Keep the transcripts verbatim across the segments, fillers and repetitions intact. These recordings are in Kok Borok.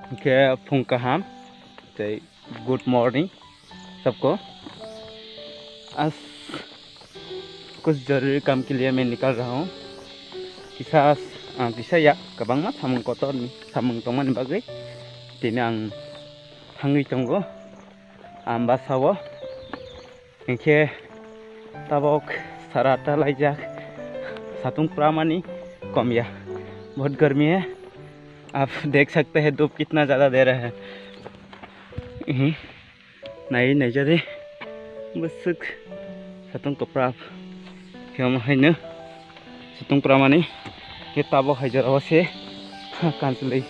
Hingke phung kaham tei good morning sabko. As kuch jaruri kam ke liye main nikal raha hoon. Kisa, ah, kisa ya kwbangma samung kotor ni samung tongmani bagwi tini ang thangwi tongo Ambasa o. Hingke tabok sara ta laijak, satung pramani kom ya, bahut garmi hai. Aap dekh sakte hai, dhub kitna jyada de raha hai. Nai, nai jadi. Bwswk satung kwprap. Khe omo haino satung kwpramani. Khe tabok hai jorao se kanchwlwi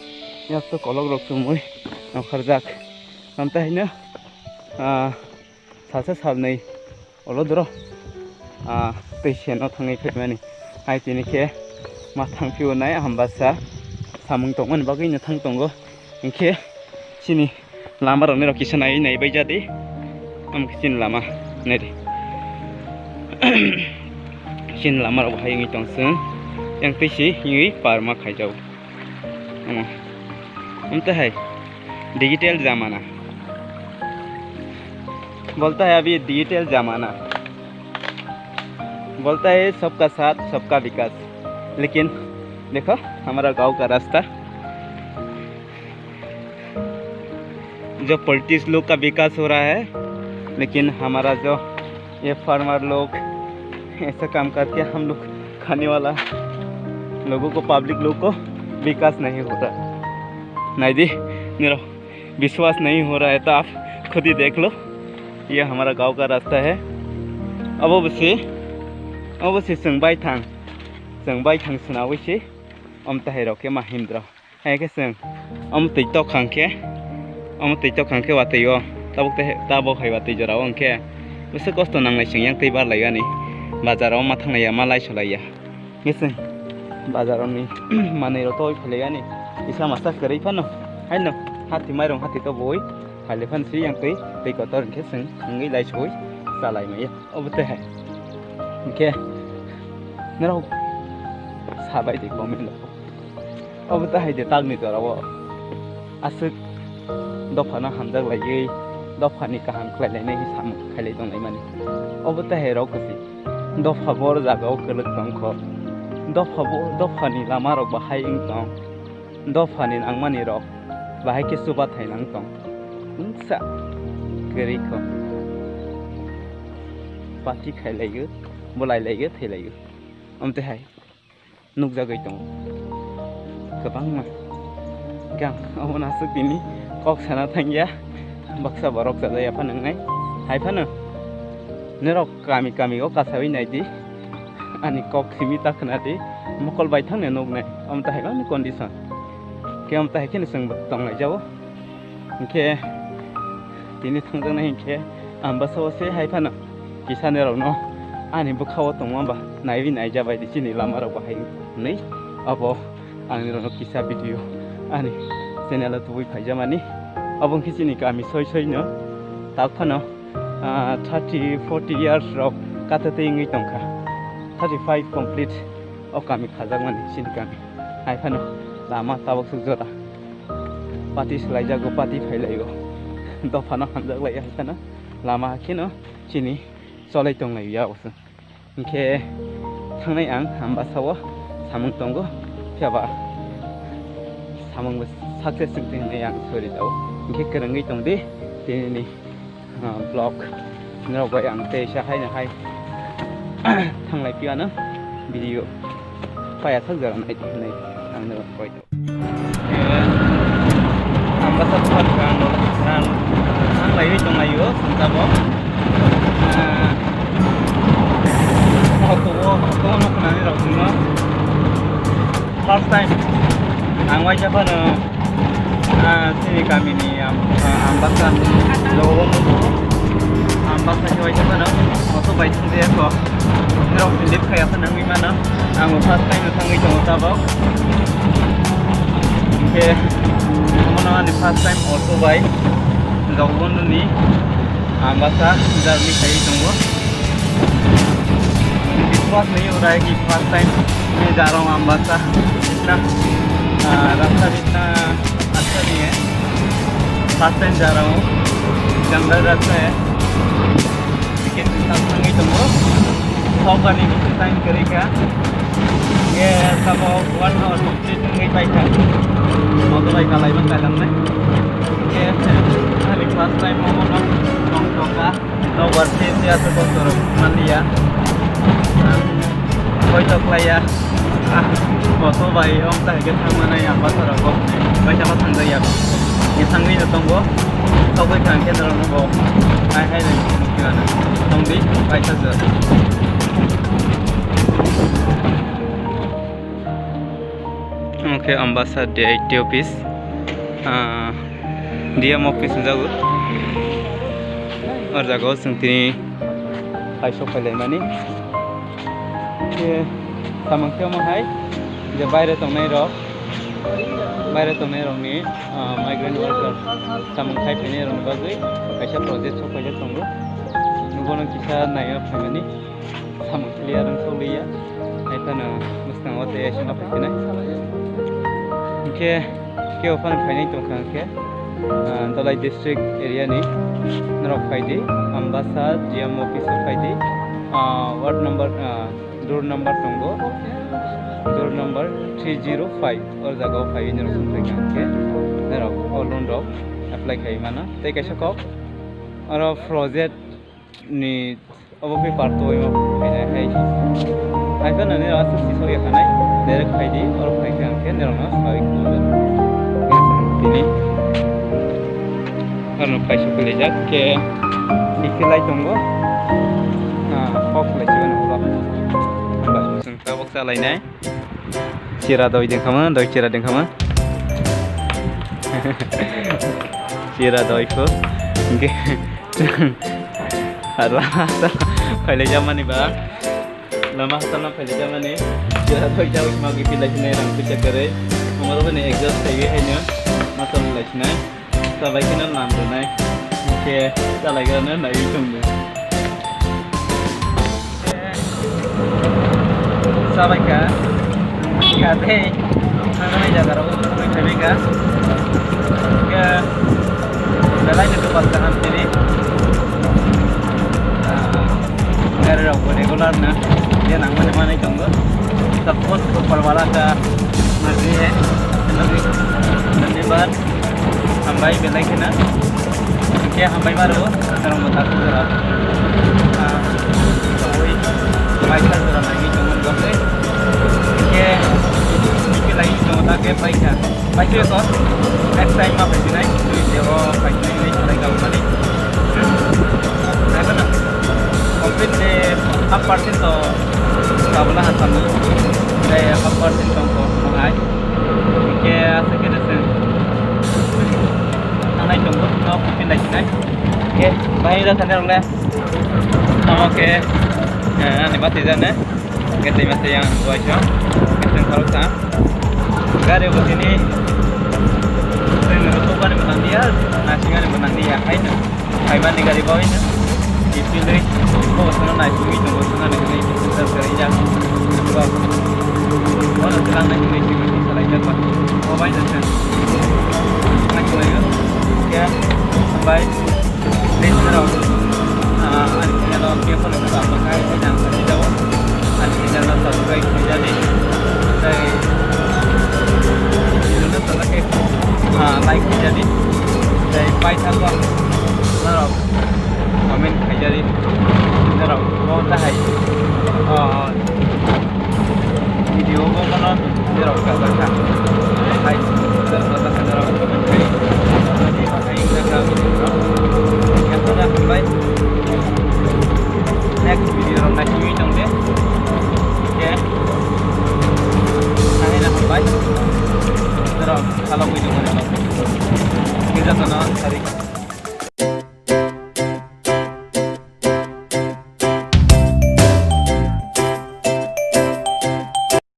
yakto kolok rok chumui nokharjak. Amtwi haino, ah, salsa salnwi ulo doro, ah, twi seno thangwi phaimani. Hai tini khe ma thangphio nai Ambasa samung tongmani bagwi no thang tongo. Hinkhe chini lama rok nai rok kisa nai nai bai jadi. Am khe chini lama nai di. Chini lama rok hai wngwi tong chwng. Yang twi si wngwi parma khaijao. Omo. Amtwi hai digital jamana. बोलता है अभी डिजिटल जमाना। बोलता है सबका साथ सबका विकास। लेकिन देखो हमारा गांव का रास्ता। जो पॉलिटिक्स लोग का विकास हो रहा है, लेकिन हमारा जो ये फार्मर लोग ऐसा काम करके हम लोग खाने वाला लोगों को, पब्लिक लोग को विकास नहीं हो रहा। नहीं दी, मेरा विश्वास नहीं हो रहा है तो आप खुद ही देख लो, ये हमारा गांव का रास्ता है। Abo bwse, abo bwse chwng bai thang, chwng bai thang swnawui se, amtwi hai rok khe ma himdra. Hai khe chwng omo twi tok khang khe, omo twi tok khang khe watwi o, tabuk tei, tabuk hai watwi jora o hwnkhe bwswk kosto nangnai chwng yang twi barlai ani, bazar o ma thanglai ya, ma lai solai ya. Ngising bazar ni manwi rok toi phailaiyani, kisa masa kwrwi phano haino hati mairung hati to boi phailai phano si yang twi twi kotor hwnkhe chwng wngwi lai soi chalai maya. Obo tei hai hwnkhe norok sabai di comment rok. Obo tei hai de takni jora o aswk dophano hamjak laiwi dophani kaham khlai lainai samung khailai tong laimani. Obo tei hai rok kwchwi. Dopha bo jaga o kwlwk tong kho. Dopha bo, dophani lama rok bahai wng tong. Dophani nangmani rok bahai khe chubathai nang tong. Wngsa kwrwi kho. Party khailaigo, bwlailaigo, thailaio. Amtwi hai nukjagwi tongo kwbangma. Khe ang obono aswk tini kok sana thangya, baksa borok chajaya phano wngnai. Hai phano norok kami kami o kasawi naidi, ani kok simi ta khwnadi, mokol bai thangni nuknai. Omo tahai ani condition. Khe omo tahai kheno chwng tonglai jao. Hinkhe tini thangjaknai hinkhe ang bwsao se hai phano kisa nirokno ani bwkhao tongma ba naiwi naija bai di chini lama rok bahai hwnwi abo ang nirokno kisa video ani channel o tubui phaijamani. Abo wngkhe chini kami soi soi no tak phano, ah, thirty forty years rok kata tei wngwi tongkha, thirty five complete o kami khajakmani chini kami hai phano lama tabuk suk jora. Party swlaijago, party phailaio. Dophano hamjaklai hai phano lama hakheno chini cholai tonglai ya oso. Hinkhe thangnai ang Ambasao samung tongo, phiya ba samung bo success wngthai hinwi ang sori jao. Hinkhe kwrwngwi tongdi tinini ah, vlog. Norok bai ang tei sa hai no hai thanglai piano video paya thak jora nai hinwi ang norok bai. Ang basa buphang ang ang thanglaiwi tonglaio sungkabo. Ah, auto o, auto o nuknani rok no first time ang waisa phano. Ah, chini kamini am-, ah, Ambasa. Logo Ambasa khe waisa phano. Auto bai thang jaya kho. Norok ni lip khaya phano wngwi mano. Ang bo first time no thangwi tongo tabok. Hinkhe, omono ani first time auto bai Jogobondhu ni Ambasa journey khaiwi tongo. Biswas nahi ho raha hai ki first time main ja raha hoon Ambasa. Itna, ah, rasta bhi itna acha nahi hai. First time jara o Ganga Rath hai. Ticket tang thangwi tongo. Hokar ni bisingo time kwrwi kha. Ye tamo one hour complete wngwi paikha. Moto bai kalai man kailamnai. Ye ani first time omo no tong tongkha. Nokbar se se aswk kosto rok manliya. Koito khlaiya. Ah, moto bai wng ta hwnkhe thangmanai ang bwsarok bo. Bai tamo thangjakya. Ni thangwi no tongo. Tokoi thang khe norok no bo. Hai hai nai nukhi mano. Tongdi bai sajak. Omo khe Ambassa D I T office. Ah, D M office hwnjago. O jaga o chwng tini kaisok phailaimani. Khe samung khe omo hai je baire tongnai rok, baire tongnai rokni, ah, migrant worker samung khai phainai rokni bagwi kaisa project sok paijak tongo. Bono kisa naiya phaimani. Samung clear wng sokliya. Hai phano bwskango tei aswkno phai phinai. Hinkhe kebo phano phainai tongkha hinkhe, ah, Dhalai district area ni norok phaidi, Ambassa D M office o phaidi, ah, ward number, ah, door number tongo, door number three zero five, o jaga o phaiwi norok song phaikha hinkhe norok o loan rok apply khai mano. Tei kaisa kok oro project ni obo khe parto oimo khainai hai. Hai phano nini aswk sisok ya khanai, direct phaidi, oro phai khe ang khe nirokno saui khna tini. Arno phai sokwi laijak khe, ikhe lai tongo. Ah, kok lai chibani ulo. Bai, chwng tabuk cha lainai. Chira doi dengkhama, doi chira dengkhama. Chira doi kho. Hinkhe lama hasta phailai jamani ba. Lama hasta no phailai jamani. Chira doi jagwi magwi pilai sinai rang puisa kwrwi. Amaro bini exhaust khaiwi haino masa phailai sinai. Chabai kheno lam rwnai. Hinkhe chalaigrano naiwi tongdi. Chabai kha. Kha tei. Thangna jaga rok thangwi phaibai kha. Hinkhe belai ni dophal kaham tini. Ah, gari rok bo regular no. Je nangmani manwi tongo. Suppose dophal wala ka. Nagri hai. Nagri. Dhanyabad. Hambai belai kheno. Hinkhe hambai maro, norok bo takhuk jora. Ah, tongwi, paisa jora naiwi tongmani bagwi. Hinkhe, hinkhe lai tongo ta khe paisa. Paisa ko, next time ma phaiphinai, twi je o phaiphinai hinwi salai ka mani. Naikhwna, complete je half percent to tabla ha sanu. Tei half percent tongkho, hai. Hinkhe aswk khe de se. Thangnai tongo, no kupin lai sinai. Hinkhe, bahai da thani rok le. Tamo khe, eh, ani bati jane. Hinkhe twi masa yang buai so. Hinkhe tharok sa. Gari bo tini. Twi ni rok bani bo nang dia, nasi gari bo nang dia, hai no. Phaimani gari bo hino. Ipilwi bo sono nai simi tongo, sono nai simi tongo, sari ja. Bo. Bono selang nai simi tongo, salai ja ba. Bo bai ja sen. Nai simi yo. Ya, bai. Please, no. Ah, ani channel o kebo no subscribe khai, khai jang khai jao. Ani channel no subscribe khai jani. Tei, video no subscribe, ah, like khai jani. Tei, pai thago. Norok comment khaijadi. Norok bo tahai, o, video bo bono norok kajak kha. Hai, norok kajak kha, norok comment khai. Norok kajak kha video no. Yang kajak kha bai. Next video rok nai simi tong de. Oke. Nai na bai. Norok khalok video no. Kita sana cari.